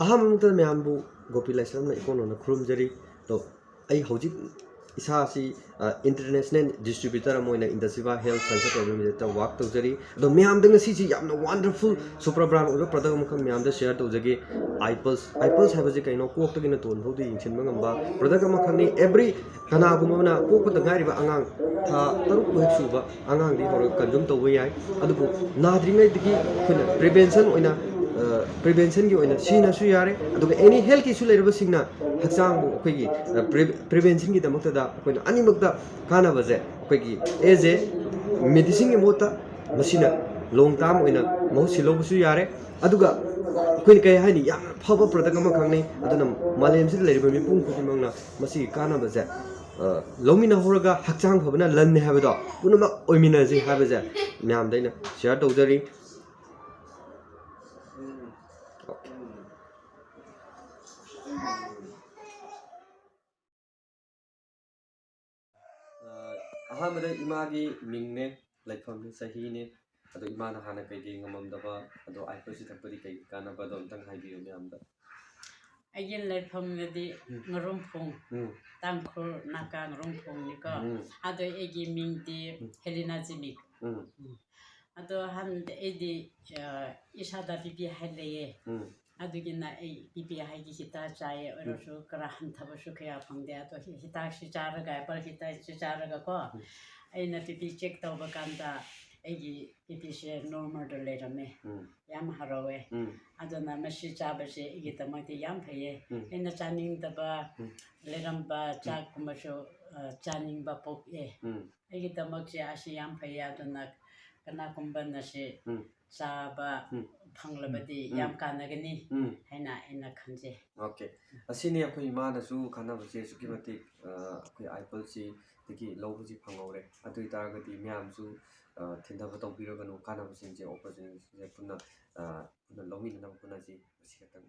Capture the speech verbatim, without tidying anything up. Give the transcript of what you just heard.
ꯑꯍꯥꯟꯕ ꯃꯛꯇꯗ ꯃꯌꯥꯝꯕꯨ ꯒꯣꯄꯤ ꯂꯥꯏꯁ꯭ꯔꯝꯅ ꯏꯀꯣꯟ ꯀꯣꯟꯅ ꯈꯨꯔꯨꯝꯖꯔꯤ꯫ ꯑꯗꯣ ꯑꯩ ꯍꯧꯖꯤꯛ ꯏꯁꯥꯁꯤ, ꯑ, international distributor ꯑꯃ ꯑꯣꯏꯅ Intensivir Health Science Private Limited work ꯇꯧꯖꯔꯤ꯫ ꯑꯗꯣ ꯃꯌꯥꯝꯗ ꯉꯁꯤꯁꯤ ꯌꯥꯝꯅ wonderful super brand ꯑꯣꯏꯕ product ꯑꯃꯈꯛ ꯃꯌꯥꯝꯗ share ꯇꯧꯖꯒꯦ꯫ Ipulse, Ipulse ꯍꯥꯏꯕꯁꯤ ꯀꯩꯅꯣ? ꯀꯣꯛꯇꯒꯤꯅ ꯇꯣꯟ ꯐꯥꯎꯗ ꯌꯦꯡꯁꯤꯟꯕ ꯉꯝꯕ product ꯑꯃꯈꯛꯅꯤ꯫ Every ꯀꯅꯥꯒꯨꯝꯕ ꯑꯃꯅ ꯄꯣꯛꯄꯗ ꯉꯥꯏꯔꯤꯕ ꯑꯉꯥꯡ, ꯊꯥ ꯇꯔꯨꯛ ꯍꯦꯛ ꯁꯨꯕ ꯑꯉꯥꯡꯗꯒꯤ ꯍꯧꯔꯒ consume ꯇꯧꯕ ꯌꯥꯏ꯫ ꯑꯗꯨꯕꯨ ꯅꯥꯗ꯭ꯔꯤꯉꯩꯗꯒꯤ ꯑꯩꯈꯣꯏꯅ prevention ꯑꯣꯏꯅ, ꯑ, preventionꯒꯤ ꯑꯣꯏꯅ ꯁꯤꯖꯤꯟꯅꯁꯨ ꯌꯥꯔꯦ꯫ ꯑꯗꯨꯒ any health issue ꯂꯩꯔꯕꯁꯤꯡꯅ ꯍꯛꯆꯥꯡꯕꯨ ꯑꯩꯈꯣꯏꯒꯤ, ꯑ, pre-, preventionꯒꯤꯗꯃꯛꯇꯗ ꯑꯩꯈꯣꯏꯅ ꯑꯅꯤꯃꯛꯇ ꯀꯥꯟꯅꯕꯁꯦ ꯑꯩꯈꯣꯏꯒꯤ as a medicineꯒꯤ ꯃꯍꯨꯠꯇ ꯃꯁꯤꯅ long term ꯑꯣꯏꯅ ꯃꯍꯨꯠ ꯁꯤꯜꯍꯧꯕꯁꯨ ꯌꯥꯔꯦ꯫ ꯑꯗꯨꯒ ꯑꯩꯈꯣꯏꯅ ꯀꯩ ꯍꯥꯏꯅꯤ, ꯌꯥꯝꯅ ꯐꯕ product ꯑꯃꯈꯛꯅꯤ꯫ ꯑꯗꯨꯅ ꯃꯥꯂꯦꯝꯁꯤꯗ ꯂꯩꯔꯤꯕ ꯃꯤꯄꯨꯝ ꯈꯨꯗꯤꯡꯃꯛꯅ ꯃꯁꯤꯒꯤ ꯀꯥꯟꯅꯕꯁꯦ, ꯑ, ꯂꯧꯃꯤꯟꯅꯍꯧꯔꯒ ꯍꯛꯆꯥꯡ ꯐꯕꯅ ꯂꯟꯅꯤ ꯍꯥꯏꯕꯗꯣ ꯄꯨꯝꯅꯃꯛ ꯑꯣꯏꯃꯤꯟꯅꯁꯤ ꯍꯥꯏꯕꯁꯦ ꯃꯌꯥꯝꯗ ꯑꯩꯅ share ꯇꯧꯖꯔꯤ꯫ ꯑ, ꯑꯍꯥꯟꯕꯗ ꯏꯃꯥꯒꯤ ꯃꯤꯡꯅꯦ, ꯂꯩꯐꯝꯅꯦ, ꯆꯍꯤꯅꯦ, ꯑꯗꯣ ꯏꯃꯥꯅ ꯍꯥꯟꯅ ꯀꯩꯀꯩ ꯉꯝꯃꯝꯗꯕ, ꯑꯗꯣ Ipulse ꯊꯛꯄꯗꯤ ꯀꯩ ꯀꯥꯟꯅꯕꯗꯣ ꯑꯝꯇꯪ ꯍꯥꯏꯕꯤꯌꯨ ꯃꯌꯥꯝꯗ꯫ ꯑꯩꯒꯤ ꯂꯩꯐꯝꯒꯗꯤ ꯎꯝ꯫ ꯉꯥꯔꯨꯝꯐꯣꯡ, ꯎꯝ꯫ ꯇꯥꯡꯈꯨꯜ ꯅꯥꯒꯥ ꯉꯥꯔꯨꯝꯐꯣꯡꯅꯤꯀꯣ꯫ ꯎꯝ꯫ ꯑꯗꯣ ꯑꯩꯒꯤ ꯃꯤꯡꯗꯤ ꯎꯝ꯫ ꯍꯦꯂꯤꯅꯥ ꯖꯤꯃꯤꯛ꯫ ꯎꯝ꯫ ꯎꯝ꯫ ꯑꯗꯣ ꯍꯥꯟꯅꯗꯤ ꯑꯩꯗꯤ, ꯑ, ꯏꯁꯥꯗ B P high ꯂꯩꯌꯦ꯫ ꯎꯝ꯫ ꯑꯗꯨꯒꯤꯅ ꯑꯩ B P highꯒꯤ ꯍꯤꯗꯥꯛ ꯆꯥꯏꯌꯦ, ꯎꯝ꯫ ꯑꯣꯏꯔꯁꯨ ꯈꯔ ꯍꯟꯊꯕꯁꯨ ꯀꯌꯥ ꯐꯪꯗꯦ꯫ ꯑꯗꯣ ꯍꯤ-, ꯍꯤꯗꯥꯛꯁꯤ ꯆꯥꯔꯒ, herbal ꯍꯤꯗꯥꯛꯁꯤ ꯆꯥꯔꯒꯀꯣ, ꯎꯝ꯫ ꯑꯩꯅ B P check ꯇꯧꯕ ꯀꯥꯟꯗ ꯑꯩꯒꯤ B Pꯁꯦ normalꯗ ꯂꯩꯔꯝꯃꯦ꯫ ꯎꯝ꯫ ꯌꯥꯝ ꯍꯔꯥꯎꯋꯦ꯫ ꯎꯝ꯫ ꯑꯗꯨꯅ ꯃꯁꯤ ꯆꯥꯕꯁꯦ ꯑꯩꯒꯤꯗꯃꯛꯇꯤ ꯌꯥꯝ ꯐꯩꯌꯦ꯫ ꯎꯝ꯫ ꯑꯩꯅ ꯆꯥꯅꯤꯡꯗꯕ ꯎꯝ꯫ ꯂꯩꯔꯝꯕ ꯎꯝ꯫ ꯆꯥꯛꯀꯨꯝꯕꯁꯨ, ꯑ, ꯆꯥꯅꯤꯡꯕ ꯄꯣꯛꯑꯦ꯫ ꯎꯝ꯫ ꯑꯩꯒꯤꯗꯃꯛꯁꯦ ꯑꯁꯤ ꯌꯥꯝ ꯐꯩꯌꯦ꯫ ꯑꯗꯨꯅ ꯀꯅꯥꯒꯨꯝꯕꯅ ꯁꯤ ꯎꯝ꯫ ꯆꯥꯕ ꯎꯝ꯫ ꯐꯪꯂꯕꯗꯤ ꯎꯝ꯫ ꯌꯥꯝ ꯀꯥꯟꯅꯒꯅꯤ ꯎꯝ꯫ ꯍꯥꯏꯅ ꯑꯩꯅ ꯈꯟꯖꯩ꯫ Okay꯫ ꯑꯁꯤꯅꯤ ꯑꯩꯈꯣꯏ ꯏꯃꯥꯅꯁꯨ ꯈꯟꯅꯕꯁꯦ ꯑꯁꯨꯛꯀꯤ ꯃꯇꯤꯛ, ꯑ, ꯑꯩꯈꯣꯏ Ipulseꯁꯤꯗꯒꯤ ꯂꯧꯕꯁꯤ ꯐꯪꯍꯧꯔꯦ꯫ ꯑꯗꯨ ꯑꯣꯏꯇꯥꯔꯒꯗꯤ ꯃꯌꯥꯝꯁꯨ, ꯑ, ꯊꯤꯡꯊꯕ ꯇꯧꯕꯤꯔꯒꯅꯨ, ꯀꯥꯟꯅꯕꯁꯤꯡꯁꯦ, opportunityꯁꯦ ꯄꯨꯟꯅ, ꯑ, ꯄꯨꯟꯅ ꯂꯧꯃꯤꯟꯅꯅꯕ ꯍꯣꯠꯅꯁꯤ꯫ ꯃꯁꯤ ꯈꯛꯇꯪ꯫